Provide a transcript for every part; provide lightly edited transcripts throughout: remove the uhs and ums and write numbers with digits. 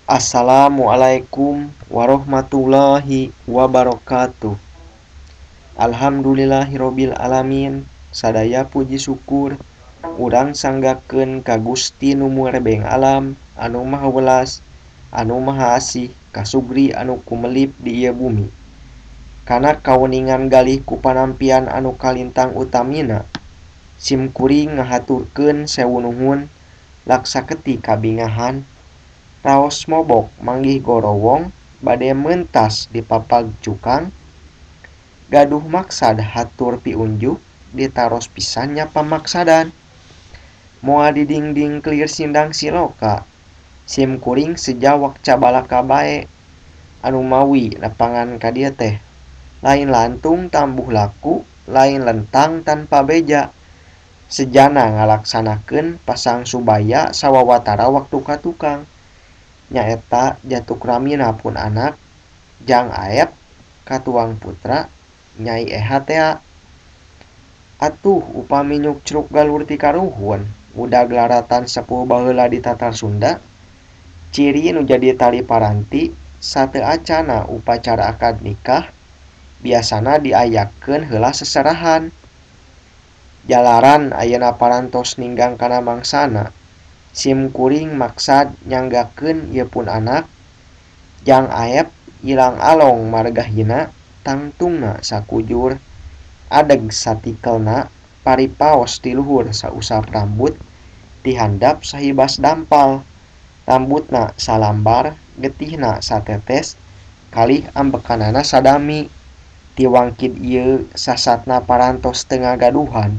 Assalamualaikum warahmatullahi wabarakatuh. Alhamdulillahirabbil alamin. Sadaya puji syukur urang sanggakeun ka Gusti nu murebeng alam anu maha welas anu maha asih kasugri anu kumelip di ieu bumi. Kana kaweningan galih ku panampian anu kalintang utamina, sim kuring ngahaturkeun sewu nuhun laksaketi kabingahan. Raos mobok manggih gorowong bade mentas di papag cukang, gaduh maksad hatur piunjuk ditaros pisan nya pamaksadan. Moal didingding kelir sindang siloka, sim kuring sejawak cabalaka bae anu mawi lapangan ka dieu teh. Lain lantung tambuh laku, lain lentang tanpa beja. Sejana ngalaksanakeun pasang subaya sawawatara waktu ka tukang. Nyaeta jatuk ramina pun anak Jang Aep katuang putra Nyai Eha tea. Atuh upami nyukcruk galur ti karuhun udag laratan sepuh baheula di Tatar Sunda, ciri nu jadi tali paranti sateu acana upacara akad nikah biasana diayakeun heula seserahan. Jalaran ayeuna parantos ninggang kana mangsana, sim kuring maksad nyanggakeun ieu pun anak Jang Aep ilang along margahina tangtungna sakujur adeg satikelna paripaos ti luhur sausap rambut ti handap sahibas dampal, rambutna salambar getihna satetes kalih ambekanana sadami. Tiwangkid ieu sasatna parantos teu ngagaduhan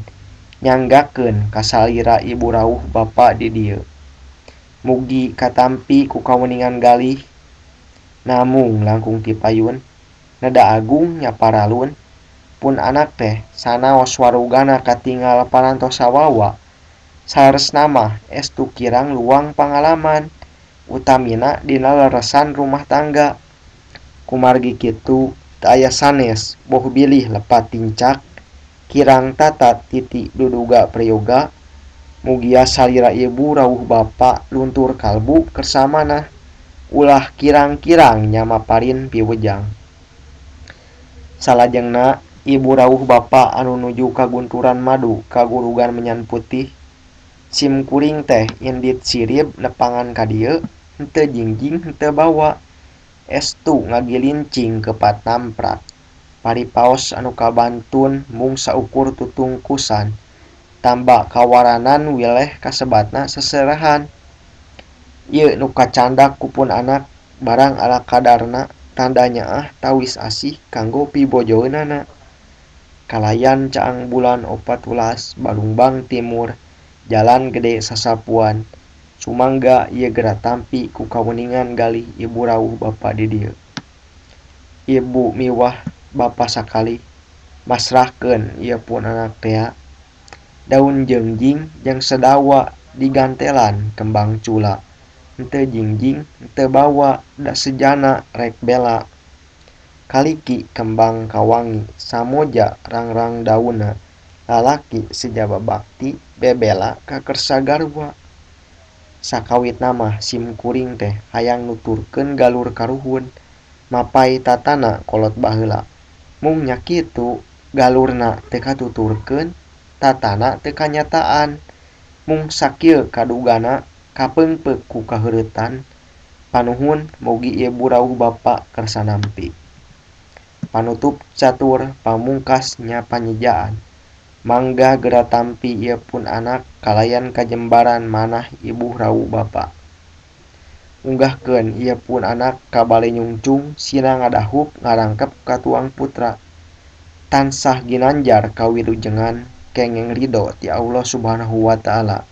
nyanggakeun kasalira ibu rauh bapa di dieu. Mugi katampi ku kaweningan galih namung langkung ti payun neda agung nya paralun pun anak teh sanaos warugana katingal parantos sawawa. Saleresna mah estu kirang luang pangalaman utamina dina leresan rumah tangga. Kumargi kitu teu aya sanes boh bilih lepat tincak kirang tata titi duduga prayoga. Mugia salira ibu rauh bapa luntur kalbu kersamanah ulah kirang-kirang nyamaparin piwejang. Salajengna ibu rauh bapa anu nuju kagunturan madu kagurugan menyan putih, sim kuring teh indit sirib nepangan ka dieu henteu jingjing henteu bawa estu ngagilincing kepat namprak. Paripaos anu kabantun mung saukur tutungkusan tamba kawaranan wileh kasebatna seserahan. Ieu nu kacandak ku pun anak barang ala kadarna tanda nyaah tawis asih kanggo pibojoeunana. Kalayan caang bulan 14 Balungbang Timur Jalan Gede Sasapuan. Sumangga ieu geura tampi ku kaweningan galih ibu rauh bapa di dieu. Ibu miwah bapa sakali masrahkeun ieu pun anak tea. Daun jengjing jeung sedawa digantelan kembang cula. Henteu jingjing henteu bawa da sejana rek bela. Kaliki kembang kawangi samoja rangrang daunna. Lalaki sejaba bakti bebela ka kersa garwa. Sakawitna mah sim kuring teh hayang nuturkeun galur karuhun mapai tatana kolot baheula. Mung nya kitu galurna teu katuturkeun tatana teu kanyataan. Mung sakieu kadugana kapeungpeuk ku kaheuretan. Panuhun mugi ibu rauh bapa kersa nampi. Panutup catur pamungkas nya panyejaan. Mangga geura tampi ieu pun anak kalayan kajembaran manah ibu rauh bapa. Unggahkeun ieu pun anak ka bale nyungcung sina ngadahup ngarangkep ka tuang putra. Tansah ginanjar kawilujengan kengeng ridho ti Allah Subhanahu wa taala.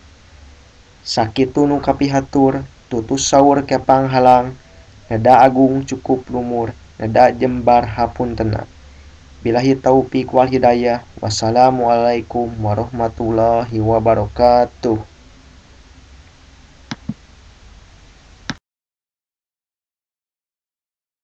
Sakitu nu kapihatur tutus saur kepang halang neda agung cukup lumur neda jembar hapuntena. Billahi taufik wal hidayah. Wassalamualaikum warahmatullahi wabarakatuh.